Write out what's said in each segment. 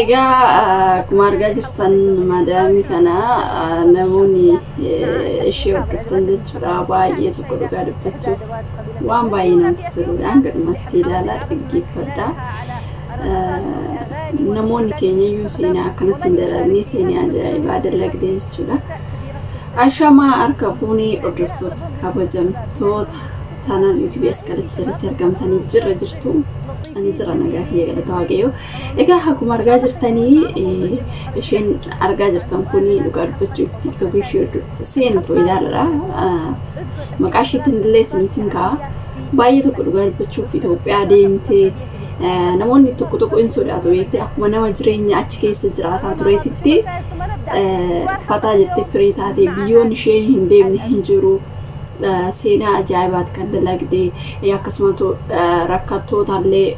Egaa akkuma argaa jirtan madaamii kana namoonni ishee hordoftan jechuudha, baay'ee tokko dhugaa dubbachuuf waan baay'ee namatti toludha. Hanga ilaalaa dhaggeeffadha. Namoonni keenya iyyuu seenaa akkanatti hin dalagne, seenaa ajaa'ibaa dalagde jechuudha. Ashamaa harka fuunee, hordoftoota kabajamtoota taanaan yuutuubii as jalatti argamtanii jirra jirtu. Ani jira, nagaa kiyya, galata Waaqayyoo. Egaa akkuma argaa jirtanii, isheen argaa jirtan kuni dhugaa dubbachuuf tiiktookii ishee seentu ilaaladha. Maqaa isheetiin illee isiniif hin ka'a. Baay'ee tokko dhugaa dubbachuuf Itoophiyaa deemtee, namoonni tokko tokko hin sodaatu beektee, akkuma nama jireenya achi keessa jiraataa tureetitti fataa jettee firii taatee biyyoonni ishee hin deemne hin jiru. Seenaa ajaa'ibaati kan dalagdee, akkasumas rakkattootallee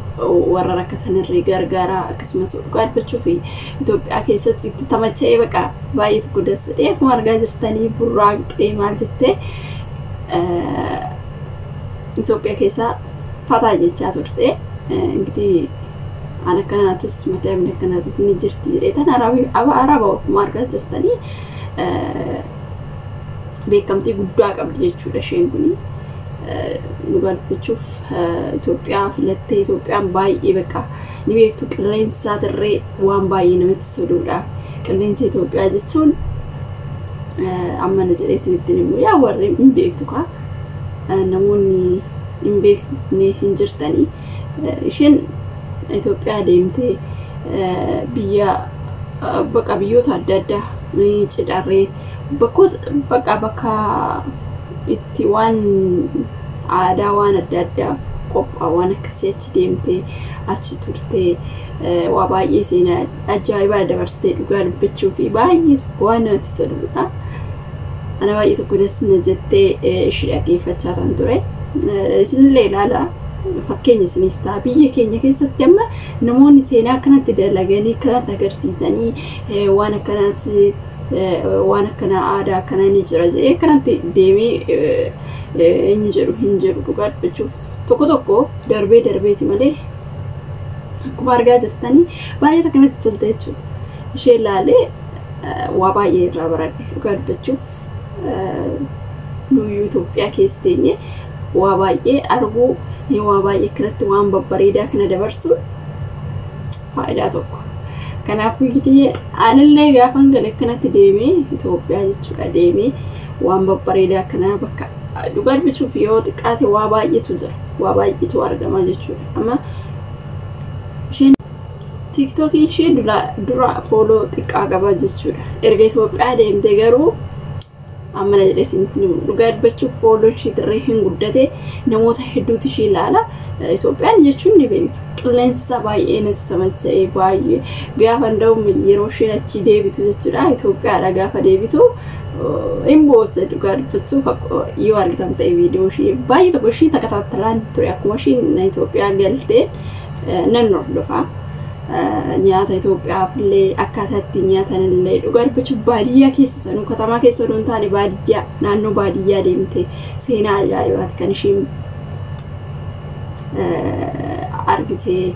warra rakkatanirree gargaara. Akkasumas dhugaa dubbachuuf Itoophiyaa keessatti itti tamacha'ee baqa baay'ee tokko dassadhee, akkuma argaa jirtanii burraaqxee maal jettee Itoophiyaa keessa fataa jechaa turte. Ingidihi an akkanaatis madaamni akkanaatis ni jirti jedhee tan araba akkuma argaa jirtanii beekamtii guddaa qabdi jechuudha isheen kuni. Dhugaa dubbachuuf Itoophiyaa filattee, Itoophiyaan baay'ee bakka ni beektu, qilleensi isaatirree waan baay'ee namatti toludha. Qilleensi Itoophiyaa jechuun ammana jedhee isinitti himu, yaa warri hin beektu kaa, namoonni hin beekne hin jirtanii. Isheen Itoophiyaa deemtee biyya bakka biyyoota adda addaa cidharree bakkoota bakka bakka itti waan aadaa waan adda addaa qophaa'u waan akkasii achi deemtee achi turtee waa baay'ee seenaa ajaa'ibaa dabarsitee, dhugaa dubbachuu fi baay'ee tokko waan namatti toludha. Ana baay'ee tokko dasna jettee ishee dhaggeeffachaa kan ture. Isinillee ilaala, fakkeenya isiniif ta'a. Biyya keenya keessatti amma namoonni seenaa akkanatti dalaganii akkanatti agarsiisanii waan akkanaatti waan akkanaa aadaa akkanaa ni jira jedhee akkanatti deemee eenyu jedhu hin jedhu. Dhugaa dubbachuuf tokko tokko darbee darbeeti malee, akkuma argaa jirtanii baay'ee akkanatti tolte jechuudha. Ishee ilaalee waa baay'ee irraa baradhe. Dhugaa dubbachuuf nuyyuu Itoophiyaa keessa teenye waa baay'ee arguu, waa baay'ee akkanatti waan babbareedaa kana dabarsuun faayidaa tokko. Kanaafuu anillee gaafan gale akkanatti deemee Itoophiyaa jechuudha, deemee waan babbareedaa akkanaa bakka dhugaa dubbachuuf yoo xiqqaate waa baay'eetu jira, waa baay'eetu argama jechuudha. Amma isheen tiiktookiin ishee dura follow xiqqaa qaba jechuudha. Erga Itoophiyaa deemte garuu ammana jedhee isinitti himu, dhugaa dubbachuuf follow ishee dirree hin guddate, namoota hedduutu ishee ilaala. Itoophiyaan jechuun ni beektu. Qilleensi isaa baay'ee natti tamacha'ee, baay'ee gaafa nda'u yeroo isheen achi deebitu jechuudha. Itoophiyaadha gaafa deebitu hin boosse, dhugaa dubbachuuf yoo argitan ta'e viidiyoo ishee baay'ee tokko ishee takataattalaan ture. Akkuma isheen Itoophiyaa galtee nan hordofa. Nyaata Itoophiyaaf illee akkaataa ittiin nyaatan illee, dhugaa dubbachuuf baadiyyaa keessa sanuu, katamaa keessa odoo hin taane baadiyyaa, naannoo baadiyyaa deemte seenaa ajaa'ibaati kan isheen argitee,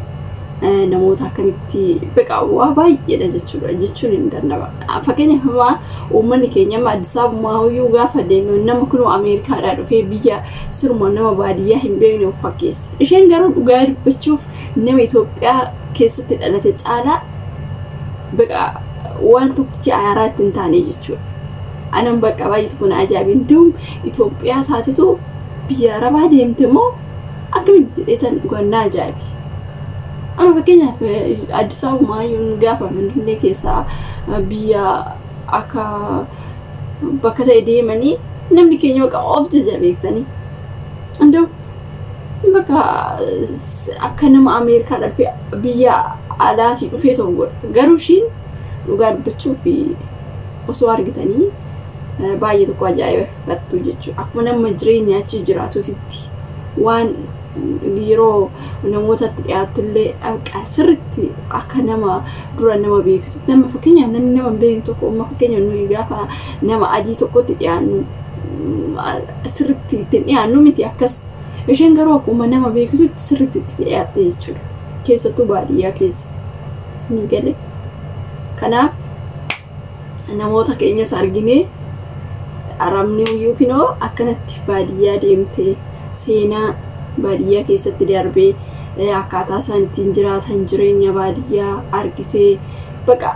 namoota akkamitti beqa waa baay'eedha jechuudha jechuun hin danda'ama. Fakkeenyaaf ammaa uummanni keenya amma Addis Abamaa hoyyuu gaafa deeme nama kunoo Ameerikaadhaa dhufee biyya siruma nama baadiyyaa hin beekne of fakkeessa. Isheen garuu dhugaa dubbachuuf nama Itoophiyaa keessatti dhalate caalaa beqa waan tokkichi haaraatti hin taane jechuudha. Anan bakka baay'ee tokko na ajaa'ibe, duum Itoophiyaa taatetu biyya Arabaa deemte moo akkamitti jedheetan dhugaan na ajaa'ibe. Amma fakkeenyaaf Addis Abamaa gaafa Finfinnee keessaa biyya akka bakka ta'e deemanii namni keenya bakka of jaja beektanii. Andoo bakka akka nama Ameerikaa dhufee biyya alaatii dhufee ta'u godha. Garuu ishiin dhugaa dubbachuuf osoo argitanii baay'ee tokko ajaa'ibeffattu jechuudha. Akkuma nama jireenya achi jiraatutti waan yeroo namootatti dhiyaatullee sirriitti akka nama dura nama beektutti, nama fakkeenyaaf namni nama hin beekne tokko, amma fakkeenyaaf nuyi gaafa nama adii tokkotti dhiyaannu sirriitti ittiin dhiyaannu miti akkas. Isheen garuu akkuma nama beektutti sirriitti itti dhiyaatte jechuudha. Keessattuu baadiyyaa keessa. Isinii galee. Kanaaf namoota keenyas arginee, arabni yookiin akkanatti baadiyyaa deemtee seenaa baadiyyaa keessatti darbee, akkaataa isaan ittiin jiraatan, jireenya baadiyyaa argitee, baqa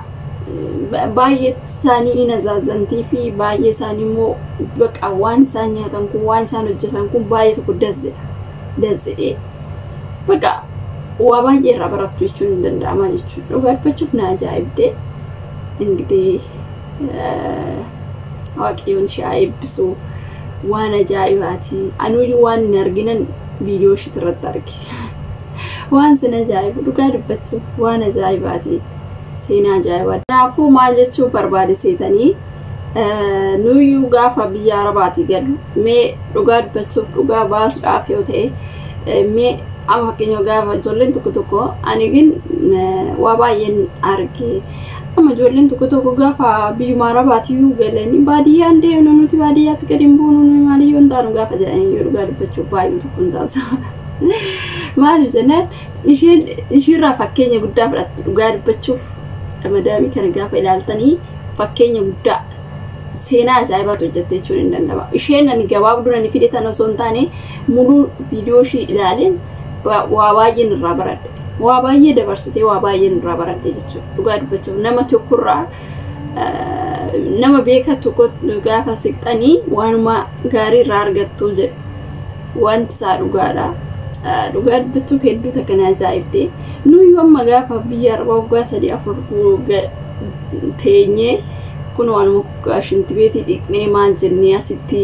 baay'ee isaanii in azaazantii fi baay'ee isaanii immoo baqa waan isaan nyaatan kun, waan isaan hojjetan kun baay'ee tokko das jedha. Das jedhee baqa waa baay'ee irraa barattu jechuun hin danda'ama jechuudha. Dhugaa dubbachuuf na ajaa'ibde. Ingidihi Waaqayyoon ishee haa eebbisu. Waan ajaa'ibaati. Anuyyuu waan hin arginan viidiyoo ishee irratti arge. Waan sin ajaa'ibu, dhugaa dubbachuuf waan ajaa'ibaati. Seenaa ajaa'ibaa. Kanaafuu maal jechuu barbaade seetanii, nuyyuu gaafa biyya Arabaati galu, mee dhugaa dubbachuuf, dhugaa baasuudhaaf yoo ta'e, mee amma fakkeenyaaf gaafa ijoolleen tokko tokko, ani gin waa baay'een arge, amma ijoolleen tokko tokko gaafa biyyuma Arabaatiyyuu galanii "Baadiyyaan deemnu, nuti baadiyyaatti gadi hin buunu, nuyi maaliyyuu hin taanu" gaafa jedhanii, yoo dhugaa dubbachuu baay'ee tokko hin taasisa. Maaliif jennaan, isheen ishiirraa fakkeenya guddaa fudhatti. Dhugaa dubbachuuf madaamii kana gaafa ilaaltanii fakkeenya guddaa, seenaa ajaa'ibaatu hojjette jechuun hin danda'ama. Isheen ani gabaabduu ani fide tan osoo hin taane, muluu viidiyoo ishii ilaaleen waa baay'een irraa baradhe. Waa baay'ee dabarsitee waa baay'een irraa baradhe jechuudha. Dhugaa dubbachuuf nama tokkorraa, nama beeka tokko gaafa siqxanii waanuma gaarii irraa argattu jedhu. Wanti isaa dhugaadha. Dhugaa dubbachuuf hedduu takka na ajaa'ibde. Nuyyuu amma gaafa biyya Arabaa waggaa 3 4 teenyee kun waanuma shintibeetii dhiqnee maal jennee asitti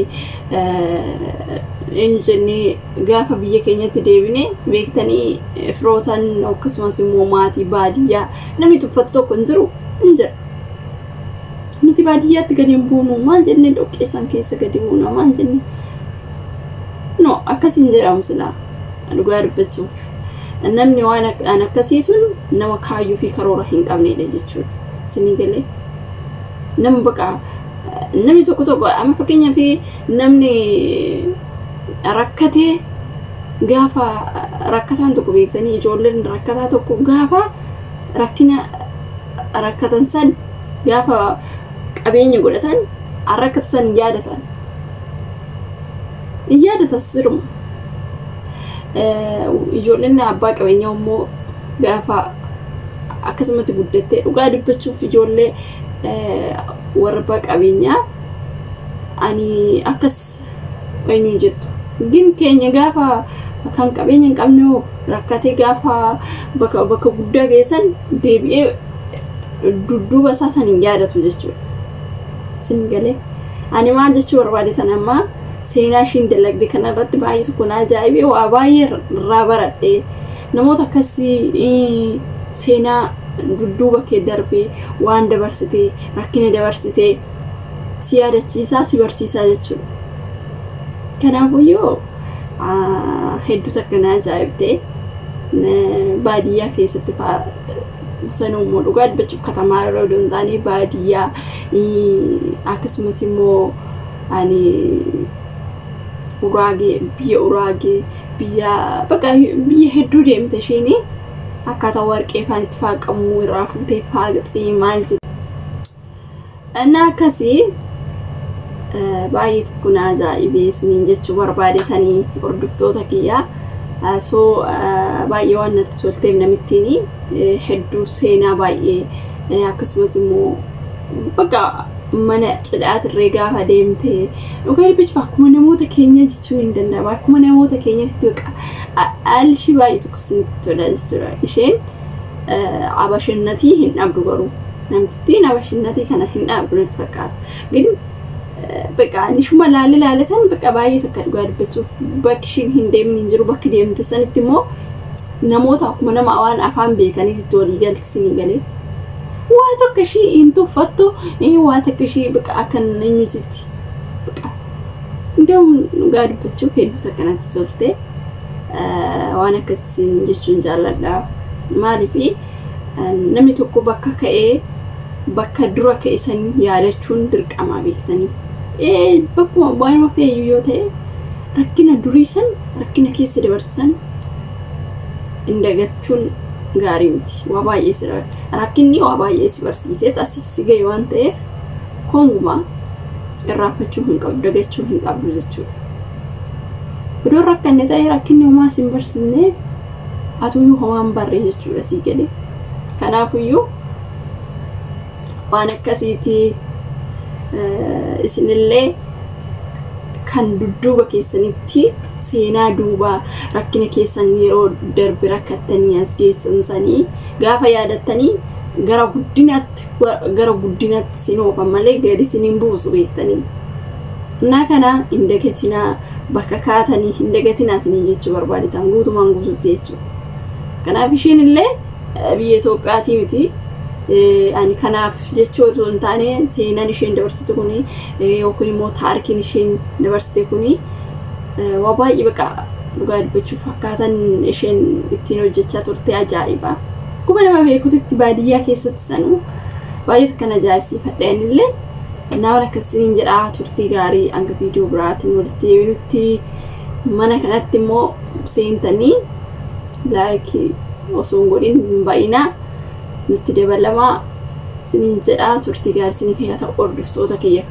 eenyu jennee gaafa biyya keenyatti deebine, beektanii, firootan akkasumas immoo maatii baadiyyaa namni tuffatu tokko hin jiru, hin jira. "Nuti baadiyyaatti gadi hin buunu" maal jennee, dhoqqeessan keessa gadi buuna maal jennee, no, akkas hin jedhamu silaa. Dhugaa dubbachuuf namni waan an akkasii sun nama kaayyoo fi karoora hin qabnedha jechuudha. Isinii galee? Nama baqa namni tokko tokko, amma fakkeenyaaf namni rakkatee, gaafa rakkataan tokko, beektanii, ijoolleen rakkataa tokko gaafa rakkina rakkatan san, gaafa qabeenya godhatan, rakkata san hin yaadatan. Hin yaadatan siruma. Ijoolleen abbaa qabeenyaa immoo gaafa akkasumatti guddattee, dhugaa dubbachuuf ijoollee warra abbaa qabeenyaa ani akkas eenyuun jettu. Gin keenya gaafa kan qabeenya hin qabne hoo rakkatee gaafa bakka guddaa geessan deebi'ee dudduuba isaa san hin yaadatu jechuudha. Sin galee? Ani maal jechuu barbaade tan, ammaa seenaa ishiin dalagde kanarratti baay'ee tokko na ajaa'ibee, waa baay'ee irraa baradhe. Namoota akkasii seenaa dudduuba kee darbee, waan dabarsitee, rakkina dabarsitee si yaadachiisaa, si barsiisaa jechuudha. Kanaafuyyuu hedduu takka na ajaa'ibde. Baadiyyaa keessatti sanuu immoo dhugaa dubbachuuf katamaa irra odoo hin taane baadiyyaa, akkasumas immoo ani Uraagee, biyya Uraagee, biyya bakka biyya hedduu deemte isheen, akkaataa warqee faan itti faaqamu irraa fuutee faaqxii maal jedhu. Innaa akkasii baay'ee tokko na ajaa'ibee isiniin jechuu barbaadetanii, hordoftoota kiyyaa. So baay'ee waan natti tolteef namittiin hedduu seenaa baay'ee, akkasumas immoo bakka mana cidhaatirree gaafa deemte, dhugaa dubbachuuf akkuma namoota keenya jechuun hin danda'ama. Akkuma namoota keenyatti bakka haalli ishii baay'ee tokko isinitti tola jechuudha. Isheen abashinnatii hin dhabdu, garuu namtittiin abashinnatii kana hin dhabdu natti fakkaata. Gin bakka ani ishuma laale laaletan bakka baay'ee takka, dhugaa dubbachuuf bakki ishiin hin deemne hin jiru. Bakki deemte sanitti immoo namoota akkuma nama waan afaan beekaniitti walii galti. Isinii galee? Waa tokko ishii hin tuffattu, waa tokko ishii bakka akka eenyutitti bakka እንደውም dhugaa dubbachuuf hedduu takka natti tolte. Waan akkasiin jechuun jaalladha. Maaliif, namni tokko bakka ka'ee, bakka dura ka'e san yaadachuun dirqamaa, beektanii. Bakkuma waanuma fe'eyyuu yoo ta'e, rakkina durii san, rakkina keessa dabarsan hin dagachuun gaarii miti. Waa baay'ee si rakkinni waa baay'ee si barsiisee asii si gahe waan ta'eef kongumaa irraanfachuu hin qabdu, dagachuu hin qabdu jechuudha. Odoo rakkanne ta'ee rakkinni homaa si hin barsiisne, atuyyuu homaa hin barree jechuudha, sii galee. Kanaafiyyuu waan akkasiitii isinillee kan dudduuba keessanitti seenaa duubaa rakkina keessan yeroo darbe rakkattanii as geessan sanii gaafa yaadattanii gara guddinaatti sin oofan malee gadi sin hin buusu, beektanii. Innaa kana hin dagatinaa, bakka kaatanii hin dagatinaa isiniin jechuu barbaadetan guutumaan guututti jechuudha. Kanaaf isheen illee biyya Itoophiyaatii miti. Ani kanaaf jechuu osoo hin taane, seenaan isheen dabarsite kuni yookiin immoo taarikiin isheen dabarsite kuni waa baay'ee, baqa dhugaa dubbachuuf akkaataan isheen ittiin hojjechaa turte ajaa'iba. Akkuma nama beekutti baadiyyaa keessatti sanuu baay'ee kan ajaa'ibsiifadha illee. Naawwan akkasiin jedhaa, turtii gaarii, hanga viidiyoo biraatiin walitti deebinutti. Mana kanatti immoo seentanii like osoo hin godhin hin ba'inaa, nutti dabalamaa isiniin jedhaa. Turtii gaarii isiniif haa ta'u, hordoftoota kiyya.